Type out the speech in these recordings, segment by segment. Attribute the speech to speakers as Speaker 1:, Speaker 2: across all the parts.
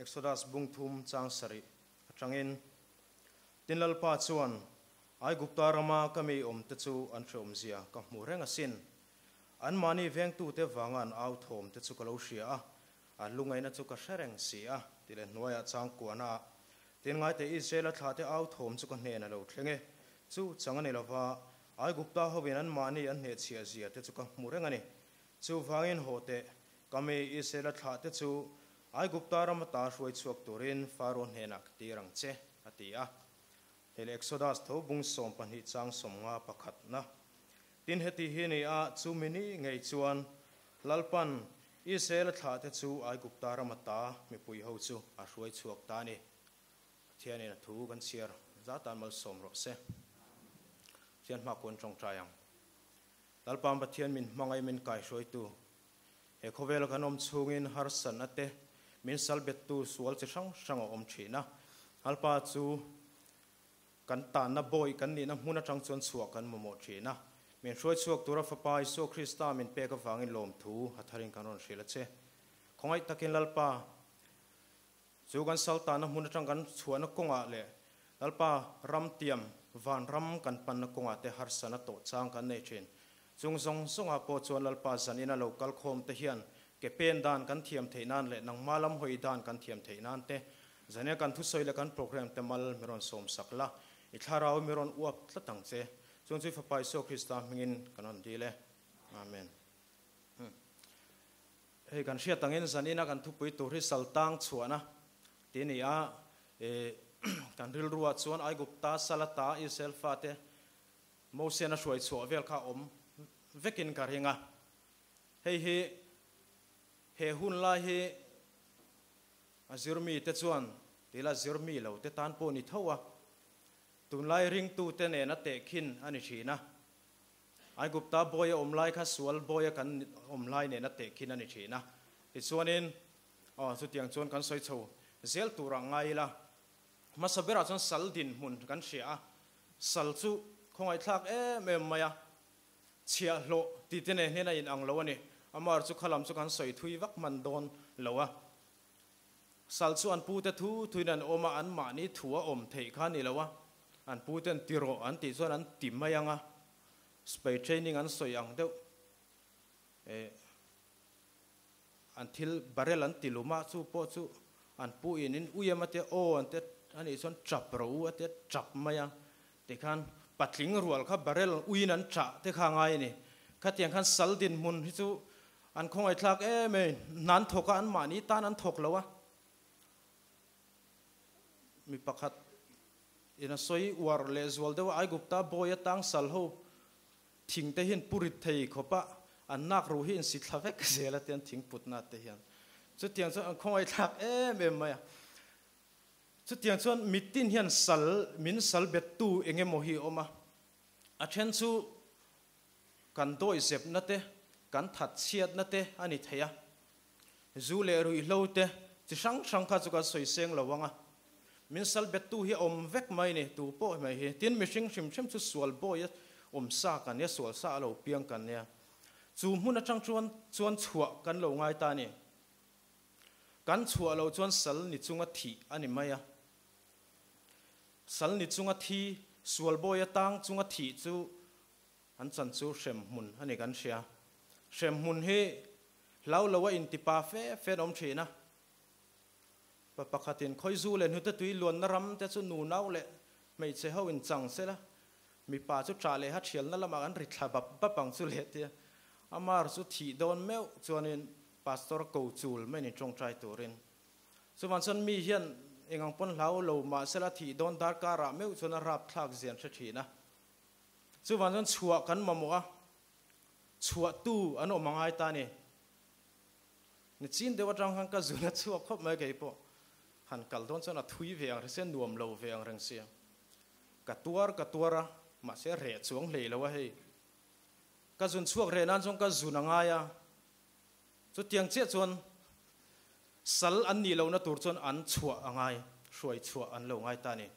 Speaker 1: Exodus bung thum chang sarih atangin, Tin Lalpa chuan, Aigupta rama ka mi awmte chu an hrehawmzia ka hmu reng asin. Anmahni vengtute vanga an au thawmte chu ka lo hria a, an lungaihna chu ka hre reng si a, ti leh hnuaiah chang kuahna ah, Tin ngaite Israela thlahte au thawm chu ka hnen a lo thleng e. Chu chang a ni lova, Aigupta hovin anmahni an hnehchhiah zia te chu ka hmu reng a ni. Chuvangin haw teh, ka mi Israela thlahte chu Aigupta ram ata hruai chhuak turin Faro hnenah ka tir ang che, a ti a. Hei leh Exodus tho bung 12 chang 50 pakhatna. Tin heti hi ni a, chu mi ni ngei chuan Lalpan Israela thlahte chu Aigupta ram ata mipui ho chu a hruai chhuak ta a ni. Pathianin a thu kan chhiar zatan malsawm rawh se. Pathian hma kuan tawngtai ang. Lalpa Pathian min hmangaih min kaihruaitu, he khawvela kan awm chhungin harsatna te, min salbettu sual chi hrang hrang a awm thin a. Lalpa chu kan tanna bawi kan nihna hmun atang chuan chhuah kan mamawh thin a. Min hruai chhuak tura Fapa Isua Krista min pek avangin lawmthu a tharin kan rawn hrilh a che. Khawngaih takin Lalpa Chu kan sal tahna hmun atang kan chhuahna kawngah leh Lalpa ram tiam van ram kan panna kawngah te harsana tawh chang kan nei thin. Chung zawng zawngah pawh chuan Lalpa zanina lo kal khawm te hian ke pen dan kan thiam theih nan leh nangma lam hawi dan kan thiam theih nan te zania kan thusawi leh kan program te mal mi rawn sawm sak la, i thlarau mi rawn uap tlat ang che. Chung chu i Fapa Isua Krista hmingin kan rawn dil e. Amen. Hei kan hriat angin zanina kan thupui tur hi saltang chhuahna tih a ni a, kan rilruah chuan Aigupta, Salata, Israel fate Mosian a hruai chhuah vel kha awm vekin ka ring a. Hei hi he hun lai hi a zirmi te chuan tila zirmi lo te tan pawh ni tho a, tunlai ringtute nena tehkhin a ni thin a. Aigupta bawi a awm lai kha sual bawi a kan awm lai nena tehkhin a ni thin a. Tichuanin, aw, chutiang chuan kan sawi chho zel turah ngai ila. Hmasa berah chuan sal dinhmun kan hria a, sal chu khawngaihthlak em em mai a, chhiahhlawh tih te nen hian a inang lo a ni. Amar chu khalam chu kan sawi thui vak hman dawn lo a. Sal chu an pute thu thuin an awm a, anmahni thu a awm theih kha a ni lo a, an puten ti rawh an tih chuan an ti mai ang a, spy training an sawi ang deuh eh an thil barrel an ti lum a, chu pawh chu an pu in in ui em a tia aw an tia a nih chuan chap rawh u a tia chap mai a, tikhan patling rual kha barrel uiin an chah te kha a ngai a ni, khatiang khan sal dinhmun hi chu An khawngaihthlak em e, hna an thawk a, anmahni tan an thawk lo a. Mi pakhat in a sawi uar leh zual deuh a, Aigupta bawi atang sal ho thing te hian pu rit thei khawp a, an nak ruh hi in si thla vek zel a tian thing putna te hian. Chutiang chuan an khawngaihthlak em em mai a. Chutiang chuan mitin hian sal min sal bettu eng emaw hi a awm a, a then chu Kan dawihzepna te, kan thatchhiatna te a ni thei a. Zu leh ruihhlo te chi hrang hrang kha chu kan sawi seng lo ang a. Min sal bettu hi a awm vek mai ni, tu pawh mai hi. Tin, mihring hrim hrim chu sual bawi a awm sa kan nia, sual sa a lo piang kan nia. Chu hmun atang chuan chuan chhuah kan lo ngai ta a ni. Kan chhuah loh chuan sal ni chunga thih a ni mai a. Sal ni chunga thi, sual bawi atang chunga thih chu An chan chu hremhmun a ni kan hria. Hremhmun hi hlau lo a inti pa fe fe an awm thin a. Pa pakhatin khawizu leh hnute tui luanna ram te chu nunau leh hmeichhe ho in chang sela, mipa chu ṭah leh ha ṭhialna lamah kan ri thla bap bap ang chu leh tia. Amar chu thih dawn meuh chuanin pastor ko chul mai ni ṭawngṭai turin. Chuvang chuan mi hian engang pawn hlau lo mahsela thih dawn darkarah meuh chuan a rapthlak zian hre thin a. Chuvang chuan chhuah kan mamawh a, chhuahtu an awm a ngai ta a ni. Ni chin deuh atang khan ka zun a chhuak khawp mai kei pawh. Han kal dawn chuan a thui ve ang reng sia, nuam lo ve ang reng sia. Ka tuar ka tuar a, mahse reh chuang hlei lo a hei. Ka zun chhuak reh nan chuan ka zun a ngai a. Chutiang chiah chuan sal an nih lohna tur chuan an chhuah a ngai, hruai chhuah an lo ngai ta a ni.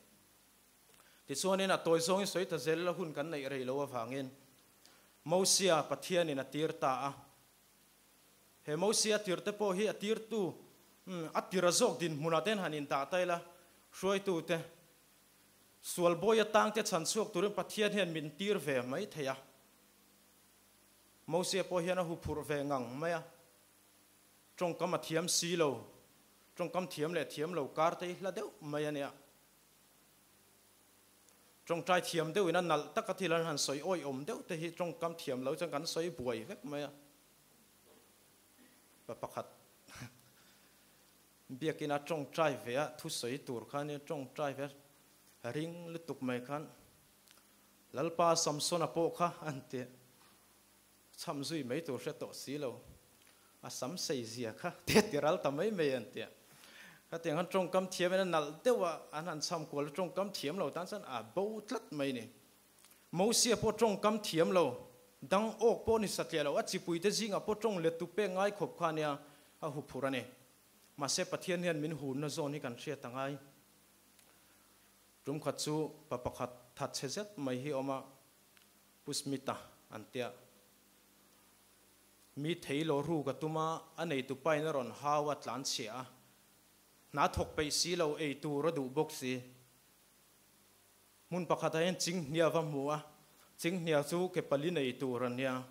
Speaker 1: Tichuanin a tawi zawngin sawi ta zel la hun kan neih rei lo avangin Mosia Pathianin a tir ta a. He Mosia tirte pawh hi a tirtu A tira zawk dinhmunah ten han indah ta ila, hruaitute sual bawi atangte chhan chhuak turin Pathian hian min tir ve mai thei a. Mosia pawh hian a huphurh ve ngang mai a, tawngkam a thiam si lo, tawngkam thiam leh thiam lo kar te hi hla deuh mai a nia. Tawngtai thiam deuhin a nalh taka thil an han sawi awihawm deuh te hi tawngkam thiam lo chuan kan sawi buai vek mai a. Pa pakhat biakina tawngtai ve a thusawi tur khan in tawngtai ve a ring lutuk mai khan Lalpa Samsona pawh kha an ti chham zui mai tur hre tawh si lo a sam sei zia kha te ti ral ta mai mai an ti a. Khatiang khan tawngkam thiam in a nalh deuh a an han chham kual a tawngkam thiam lo tan chuan a bo tlat mai ni. Mosia pawh tawngkam thiam lo, dang awk pawh ni satliah lo, a chipuite zingah pawh tawng let tu pek ngai khawp kha nia a huphurh a ni. Mahse Pathian hian min hunna zawn hi kan hriat a ngai. Tum khat chu pa pakhat thatchhe zet mai hi awm a, Pu Smith-a an tia. Mi thei lo ruk a tum a, a neitu pain a rawn hau a tlanchhia a, hna thawk peih si lo, ei tur a duh bawk si. Hmun pakhatah hian chinghnia va hmu a, chinghnia chu ke pali nei tur a nia.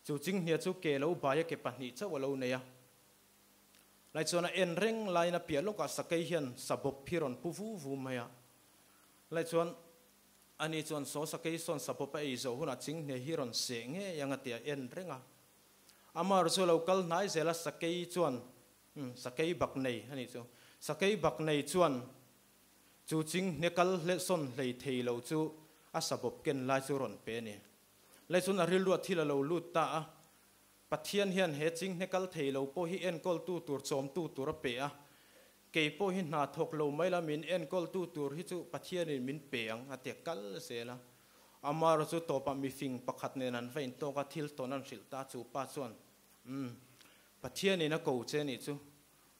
Speaker 1: Chu chinghnia chu ke lo bai a ke pahnih chauh a lo nei a. Lai chuan a en reng laiin a piah lawkah sakei hian sabawp hi rawn pu vu vu mai a. Lai chuan ani chuan saw sakei sawn sabawp a ei zawh hunah chinghnia hi rawn seh ngei ang a ti a en reng a. Amar chu a lo kal hnai zel a, sakei chuan, sakei bak nei a nih chu, sakei bak nei chuan Chu ching hne kal hlehsawn hlei thei lo chu a sabawp ken lai chu rawn pe a ni. Lai chuan a rilruah thil a lo lut ta a, Pathian hian he ching hne kal thei lo pawh hi enkawltu tur chawmtu tur a pe a, kei pawh hi hna thawk lo mai la min enkawltu tur hi chu Pathianin min pe ang a ti a kal zel a. Amaherawh chu tawpah mifing pakhat nen an va intawk a, thil tawn an hrilh ta chu pa chuan, Umm, Pathianin a ko che nih chu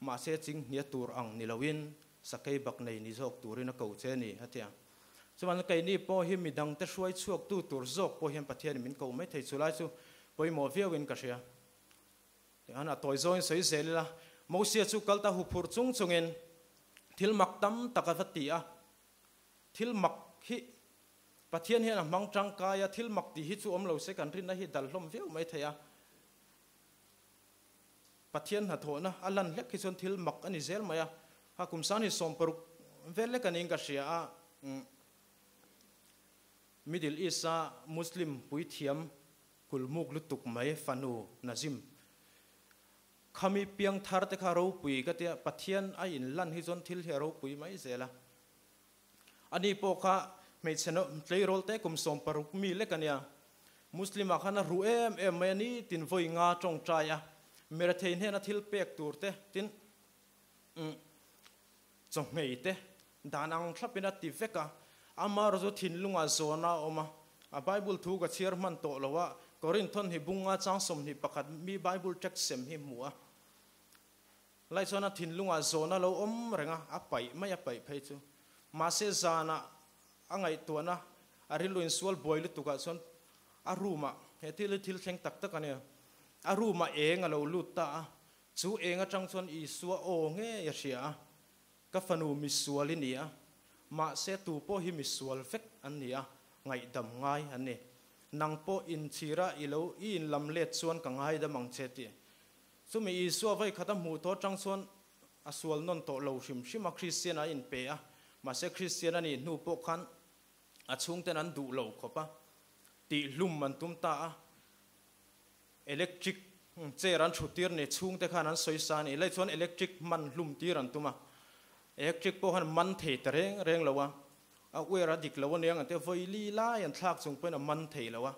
Speaker 1: Mahse chinghnia tur ang ni loin sakei bak nei ni zawk turin a ko che a ni, a ti a. Chuan keini pawh hi midangte hruai chhuaktu tur zawk pawh hian Pathianin min ko mai thei chu lai chu pawimawh viauin ka hria. Tichuan a tawi zawngin sawi zel ila, Mosia chu kal ta huphurh chung chungin thil mak tam tak a va ti a. Thil mak hi Pathian hian a hmang tangkai a, thil mak tih hi chu awm lo se kan rinna hi dal hlawm viau mai thei a. Pathian hnathawhna a lan hlek hi chuan thil mak a ni zel mai a, ha kum sang hi 60 vel lek a niin ka hria a, Middle East a Muslim puithiam kulmuk lutuk mai fanu Nazim khami piangthar te kha ropui ka tia, Pathian a inlan hi chuan thil hi a ropui mai zel a, Ani pawh kha hmeichhe tleirawl te kum 60 mi lek a nia. Muslim ah khan a ruh em em mai a ni tin vawi nga tawngtai a, mirethei hnena thil pek tur te tin chawhmei te dan ang thlapin a ti vek a. Amah erawh chu thinlungah zawhna a awm a, a Bible thu ka chhiar hman tawh lo a, Korinthon hi bunga chang 21 mi Bible text sem hi hmu a. Lai chuan a thinlungah zawhna lo awm reng a, a paih mai a paih phei chu. Mahse zanah a ngaihtuahna a rilru insual buai lutukah chuan a room-ah, he thil hi thil thleng tak tak a nia, a room-ah eng a lo lut ta a, chu eng atang chuan Isua aw ngei a hria a, Ka fanu misual i ni a, mahse tu pawh hi misual vek an ni a, ngaihdam ngai an ni. Nang pawh inchhira i lo i inlam let chuan ka ngaidam ang che tih. Chumi Isua vawikhat a hmuh tawh atang chuan a sual nawn tawh lo hrim hrim a, Kristian a inpe a, mahse Kristian a nih hnu pawh khan a chhungten an duh lo khawp a, tihhlum an tum ta a, electric chair an thut tir ni chhungte khan an sawi sa a nih lai chuan electric man hlum tir an tum a, electric pawh khan man thei ta reng reng lo a, a wire a dik lo aniang an ti a, vawi li lai an thlak chung pawhin a man thei lo a,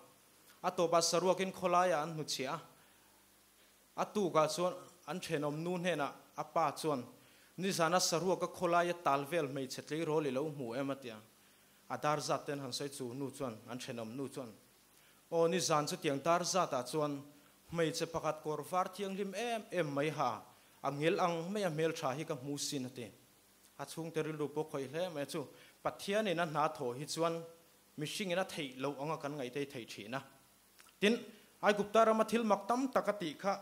Speaker 1: a tawpah saruakin khawlaiah an hnuchhiah a. A tukah chuan an thenawm nu hnenah a pa chuan, Nizana saruaka khawlaia tal vel hmeichhe tleirawl i lo hmu em? a ti a. A dar zat ten han sawi chu nu chuan, an thenawm nu chuan, Aw, nizan chutiang dar zatah chuan hmeichhe pakhat kawr var thianghlim em em mai ha, a ngel ang mai a hmeltha hi ka hmu sin a ti. A chhungte rilru pawh khawih hle mai a chu. Pathianin a hna thawh hi chuan mihringin a theih loh anga kan ngaihte theih thin a. Tin, Aigupta rama thil mak tam tak a tih kha,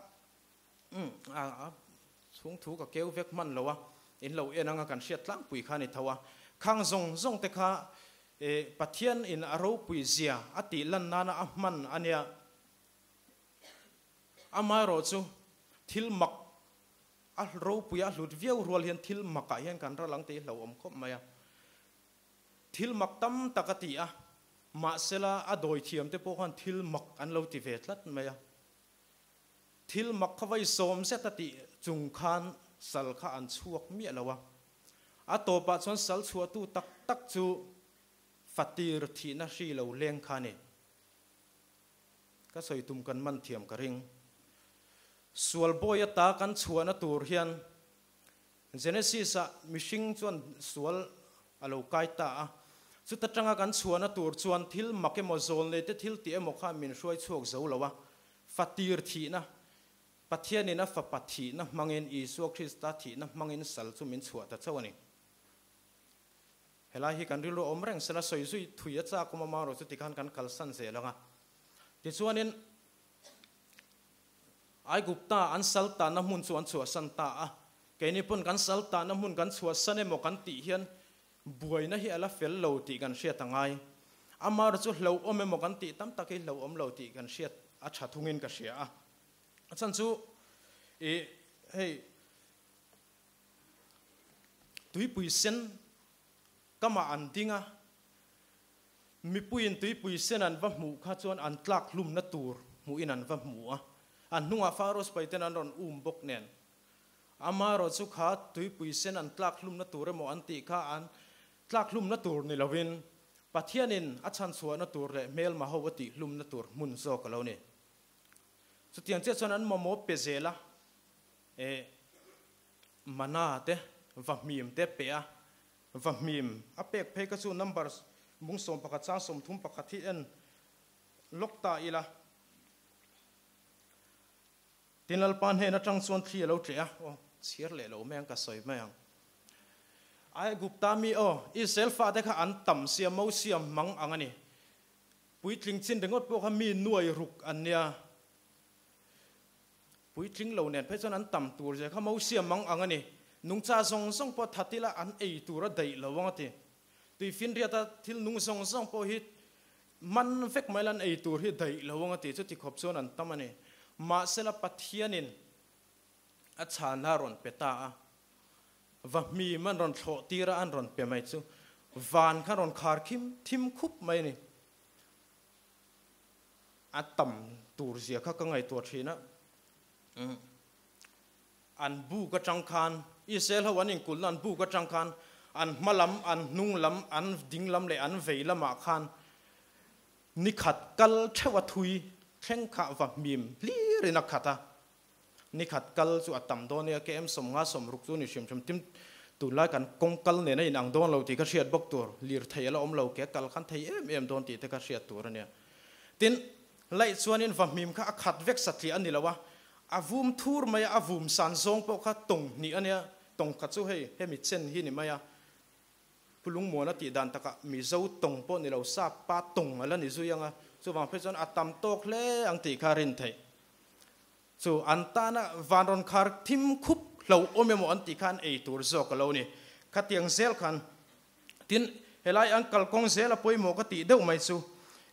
Speaker 1: Chhung thu ka keu vek hman lo a, in lo en anga kan hriat tlangpui kha a ni tho a. Khang zawng zawng te kha Pathian in a ropui zia a tih lan nana a hman a nia. Amaherawh chu thil mak a ropui a hlut viau rual hian thil makah hian kan ral ang tih hi hlauhawm khawp mai a. Thil mak tam tak a ti a, mahsela a dawithiam te pawh khan thil mak an lo ti ve tlat mai a. Thil mak kha vai sawm zet a tih chung khan sal kha an chhuak miah lo a. A tawpah chuan sal chhuahtu tak tak chu fatir thihna hri lo leng kha a ni. Ka sawi tum kan man thiam ka ring. Sual bawi ata kan chhuahna tur hian Genesis-ah mihring chuan sual a lo kai ta a. Chuta tanga kan chhuahna tur chuan thil mak emaw zawl nei te thil tih emaw kha min hruai chhuak zo lo a. Fatir thihna, Pathianin a Fapa thihna hmangin, Isua Krista thihna hmangin sal chu min chhuah ta chauh a ni. Helai hi kan rilru awm reng sela sawi zui thui a chak awm a marawh chu tikhan kan kalsan zel ang a. Tichuanin Aigupta an sal tanna hmun chu an chhuahsan ta a, keini pawn kan sal tanna hmun kan chhuahsan emaw kan tih hian buaina hi a la fel lo tih kan hriat a ngai. Amarawh chu hlauhawm emaw kan tih tam tak hi hlauhawm lo tih kan hriat a tha thungin ka hria a. A chhan chu ih hei Tuipui sen kamah an ding a, mipuiin tuipui sen an va hmuh kha chuan an tlak hlumna tur hmuhin an va hmu a, an hnungah Pharaoh sipaiten an rawn um bawk nen. Amaherawh chu kha tuipui sen an tlak hlumna tur emaw an tih kha an tlak hlumna tur ni loin Pathianin a chhanchhuahna tur leh hmelma ho a tih hlumna tur hmun zawk a lo ni. Chutiang chiah chuan an mamawh pe zel a, eh, Mana te, vahmim te pe a, vahmim a pek phei kha chu number bung 11 chang 31 hi en lawk ta ila. Tin Lalpa hnen atang chuan thli a lo tleh a, aw chhiar leh lo mai ang ka sawi mai ang. Aigupta mi aw, Israel fate kha an tam sia, Mosia mang ang a ni. Puitling chin ringawt pawh kha mi nuai ruk an nia. Puitling lo nen phei chuan an tam tur zia kha Mosia mang ang a ni. Nungcha zawng zawng pawh that ila an ei tur a daih lo ang a ti. Tuifinriata thil nung zawng zawng pawh hi man vek mai la an ei tur hi daih lo ang a ti. Chuti khawp chuan an tam a ni. Mahsela Pathianin a chhana rawn pe ta a, vahmim an rawn thlawh tir a, an rawn pe mai chu van kha rawn khar khim thim khup mai a ni. A tam tur zia kha ka ngaihtuah thin a, an buk atang khan Israel ho an inkulhna an buk atang khan an hma lam, an hnung lam, an ding lam leh an vei lamah khan ni khat kal theuh a thui thleng kha va hmim hlir in a khat a. Ni khat kal chu a tam dawn nia, KM 50 60 chu ni hrim hrim tim tunlai kan kawng kal nen a inang dawn lo tih ka hriat bawk tur, lirthei a la awm lo ke kal khan thei em em dawn tih te ka hriat tur a nia. Tin, laih chuanin vahmim kha a khat vek satliah a ni lo a, a vum thur mai a, a vum san zawng pawh kha tawng hnih a nia, tawng khat chu hei hemi chen hi ni mai a, Pu Lungmuana tih dan takah Mizo tawng pawh ni lo sap pa tawng a la ni zui ang a, chuvang phei chuan a tam tawk hle ang tih kha a rin theih. Chu an tana van rawn khar thim khup hlo awm emaw an tih kha an ei tur zawk a lo ni. Khatiang zel khan tin helai an kalkawng zel a pawimawh ka tih deuh mai chu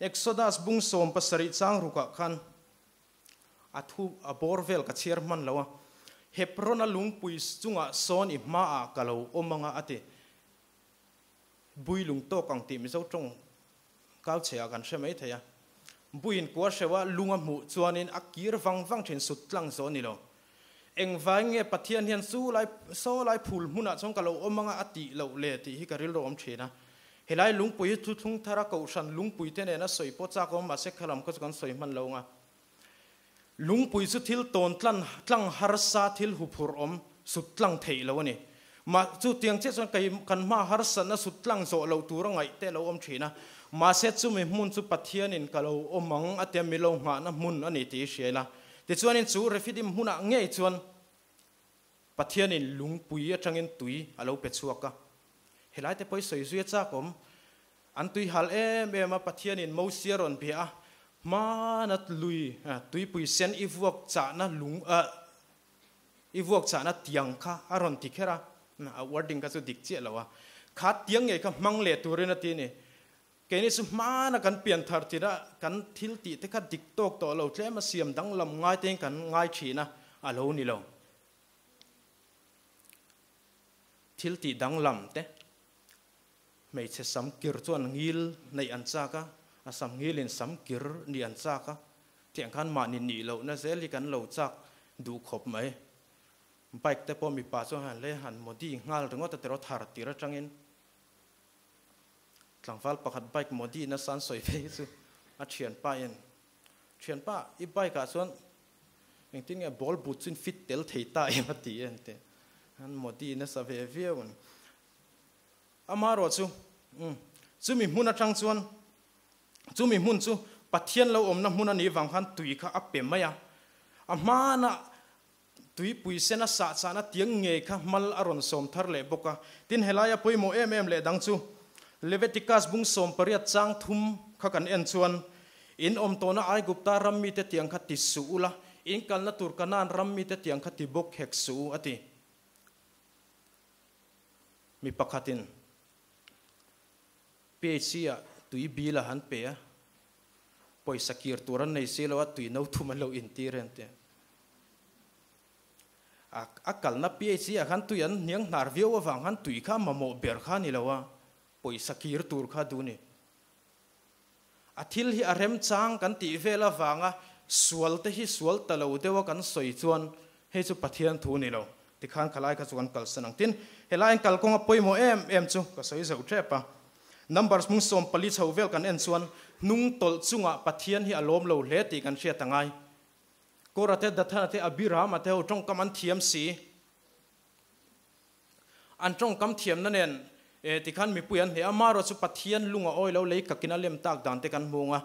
Speaker 1: Exodus bung 17 chang rukah khan a thu a bawr vel ka chhiar hman lo a, Hebron-a lungpui chungah sawn i hmaah ka lo awm anga a ti. Bui lung tawk ang tih Mizo tawng kau chhe ah kan hre mai thei a. Buiin kua hreuh a lung a hmuh chuanin a kir vang vang thin sut tlang zawh a ni lo. Engvai nge Pathian hian chu lai saw lai phul hmunah chuan ka lo awm anga a tih loh le tih hi ka rilru awm thin a. Helai lungpui hi thuthlung thara kohhran lungpui te nena sawi pawh chak awm mahse khalam kha chu kan sawi hman lo anga. Lungpui chu thil tawn tlan tlang harsa thil huphurh awm sut tlang theih lo a ni. Mah chu tiang chiah chuan kei kan hma harsatna sut tlang zawh loh tur a ngaih te lo awm thin a. Mahse chumi hmun chu Pathianin ka lo awm ang a tia mi lo nghahna hmun a ni tih i hria ila. Tichuanin chu Refidim hmunah ngei chuan Pathianin lungpui atangin tui a lo pe chhuak a. Helai te pawh i sawi zui a chak awm. An tui hal em em a, Pathianin Mosia rawn bia a, hmana lui tuipui sen i vuak chahna lung I vuak chahna tiang kha a rawn ti kher a, a wording kha chu dik chiah lo a, kha tiang ngei kha hmang leh turin a ti a ni. Keini chu hmana kan pian thar tirh a, kan thil tih te kha dik tawk tawh lo tlem a siam danglam ngai tein kan ngai thin a, a lo ni lo. Thil tih danglam te, hmeichhe sam kir chuan ngil neih an chak a, a sam ngilin sam kir nih an chak a, tiang khan mahni nih lohna zel hi kan lo chak duh khawp mai. Bike te pawh mipa chuan han lei han modi nghal ringawt a tiraw thar tir atangin tlangval pakhat bike modi nasa an sawi phei hi chu a thianpa in thianpa i bike ah chuan Engtin nge ball but chu in fit tel thei ta em a ti en teh. An Modi nasa ve viau an. Amaherawh chu umm chumi hmun atang chuan chumi hmun chu Pathian lo awmna hmun a nih vang khan tui kha a pe mai a. A hmana tuipui sena sahchahna tiang ngei kha hmal a rawn sawm thar leh bawk a. Tin helaia pawimawh em em leh dang chu Leviticus bung 18 chang thum kha kan en chuan In awm tawhna Aigupta ram mite tiang kha ti suh u la, in kalna tur Kanaan ram mite tiang kha ti bawk hek suh u, a ti. Mi pakhatin PHC-ah tui bill a han pe a, pawisa kir tur an nei si lo a, tui no thum an lo intir e an ti a. A kalna PHC-ah khan tui an hniang hnar viau avang khan tui kha mamawh ber kha a ni lo a, pawisa kir tur kha a duh a ni. A thil hi a remchang kan tih vel avanga sual te hi sual ta lo deuha kan sawi chuan hei chu Pathian thu ni lo. Tikhan khalai kha chu kan kalsan ang. Tin, helaiin kalkawng a pawimawh em em chu ka sawi zeuh tep a. Numbers hmung 14 chho vel kan en chuan hnung tawlh chungah Pathian hi a lawm lo hle tih kan hriat a ngai. Kora te, Dathana te, Abirama te ho tawngkam an thiam si. An tawngkam thiamna nen e tikhan mipui an hneh a, amaherawh chu Pathian lung a awi lo lei kakin a lem tak dan te kan hmu ang a.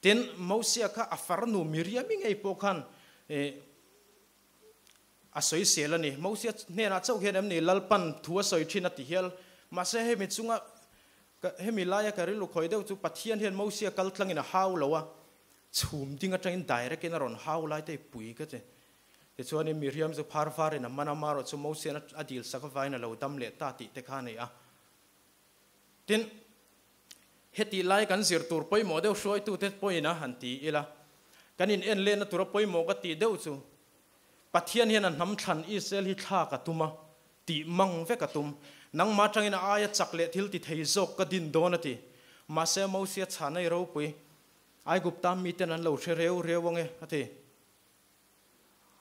Speaker 1: Tin, Mosia kha a farnu Miriami ngei pawh khan e a sawi sel a ni. Mosia hnenah chauh hian em ni Lalpan thu a sawi thin a ti hial. Mahse hemi chunga hemi laia ka rilru khawi deuh chu Pathian hian Mosia kal tlangin a hau lo a, chhum ding atangin direct in a rawn hau lai te pui ka ti. Tichuanin Miriam chu phar varin a man a, amaherawh chu Mosian a dil sak avangin a lo dam leh ta tih te kha a nei a. Tin, hetih lai kan zir tur pawimawh deuh hruaitute pawhin a han ti ila, kan in en lehna tura pawimawh ka tih deuh chu, Pathian hian a hnam thlan Israel hi thlak a tum a, tih mang vek a tum. Nangmah atangin a aia chak leh thil ti thei zawk ka din dawn a ti. Mahse Mosia chhana i ropui, Aigupta miten an lo hre reu reu ange a ti.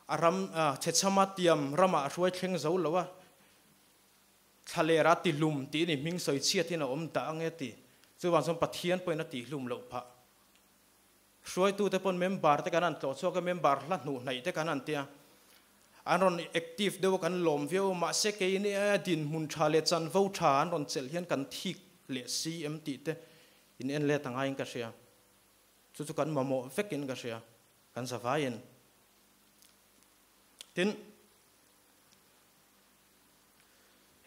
Speaker 1: A ram chhechhama tiam ramah a hruai thleng zo lo a, thlalera tihlum tiin i hming sawi chhiatin a awm dah ange ti. Chuvang chuan Pathian pawhin a tihlum loh phah. Hruaitute pawn member te kan han tlawh chhuak a, member hla hnuh hnaih te kan han tia. An rawn active deuh a kan lawm viau a, mahse keini aia dinhmun tha leh chanvo tha an rawn chelh hian kan thik leh si em tih te in en let angaiin ka hria. Chu chu kan mamawh vekin ka hria. Kan zavaiin. Tin,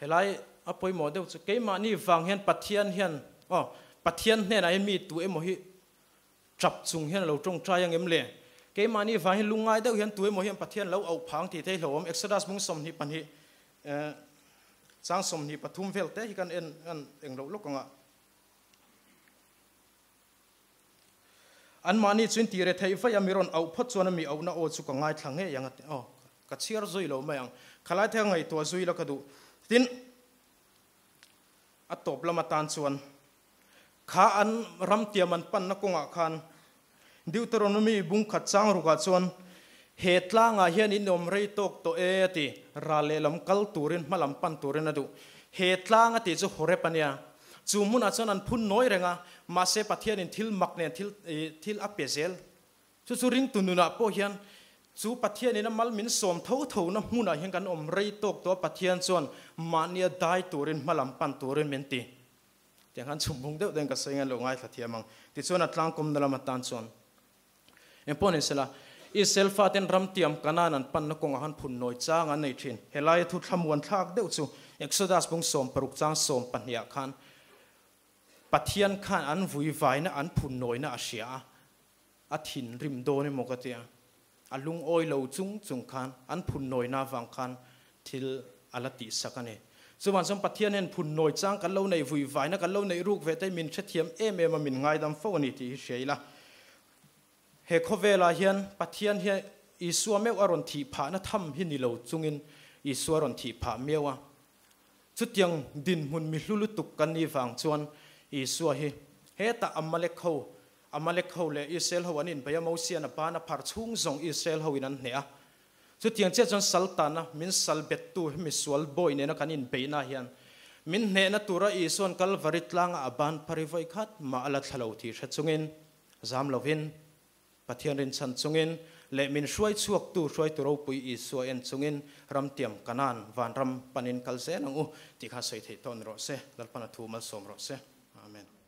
Speaker 1: helai a pawimawh deuh chu keimahni vang hian Pathian hian, aw, Pathian hnenah hian mi tu emaw hi tap chung hian a lo tawngtai ang em le? Keimahni vang hian lungngai deuh hian tu emaw hian Pathian lo auh phang tih te hi hlauhawm. Exodus bung 22, chang 23 vel te hi kan en eng loh lawk ang a. Anmahni chuin tih re theih vaih a, mi rawn auh phawt chuan a mi auhna aw chu ka ngaithla ngei ang a ti. Aw, ka chhiar zui lo mai ang. Khalai te ka ngaihtuah zui la ka duh. Tin, a tawp lam atan chuan kha an ram tiam an panna kawngah khan Deuteronomy bung khat chang rukah chuan he tlangah hian in awm rei tawk tawh e a ti. Ral lehlam kal turin hmalam pan turin a duh. He tlang a tih chu Horeb a nia. Chu hmunah chuan an phun nawi reng a, mahse Pathianin thil mak nen thil thil a pe zel. Chu chu ringtu nunah pawh hian chu Pathianin a mal min sawm tho tho na hmunah hian kan awm rei tawk tawh a, Pathian chuan mahnia dai turin hmalam pan turin min ti. Tiang khan chhum bung deuh deuhin ka sawi ngai lo ngaithla thiam ang. Tichuan a tlangkawmna lam atan chuan Eng pawh ni sela, Israel faten ram tiam Kanaan an panna kawngah han phun nawi chang an nei thin. Helaia thu thlamuan thlak deuh chu Exodus bung 60 chang 12 ah khan Pathian khan an vui vaina an phun nawina a hria a, a thinrim dawn emaw ka tia. A lungawi lo chung chung khan an phun nawina vang khan thil a la tihsak a ni. Chuvang chuan Pathian hian phun nawi chang kan lo neih vui vaina kan lo neih ruk ve te min hrethiam em em a min ngaidam fo a ni tih hi hria ila. He khawvelah hian Pathian hi Isua meuh a rawn thih phahna tham hi ni lo chungin Isua a rawn thih phah miau a. Chutiang dinhmun mi hlu lutuk kan nih vang chuan Isua hi hetah Amalek ho, Amalek ho leh Israel ho an inbei a, Mosian a ban a phar chhung zawng Israel ho in an hneh a. Chutiang chiah chuan sal tana min sal bettu hi misual bawi nena kan inbeihna hian min hnehna tura Isuan Kalvari tlanga a ban phar hi vawi khat mah a la thla lo tih hre chungin zam lovin Pathian rinchhan chungin leh min hruai chhuaktu hruaitu ropui Isua en chungin ramtiam Kanaan vanram panin kal zel ang u tih kha sawi theih tawh ni rawh se. Lalpan a thu malsawm rawh se. Amen.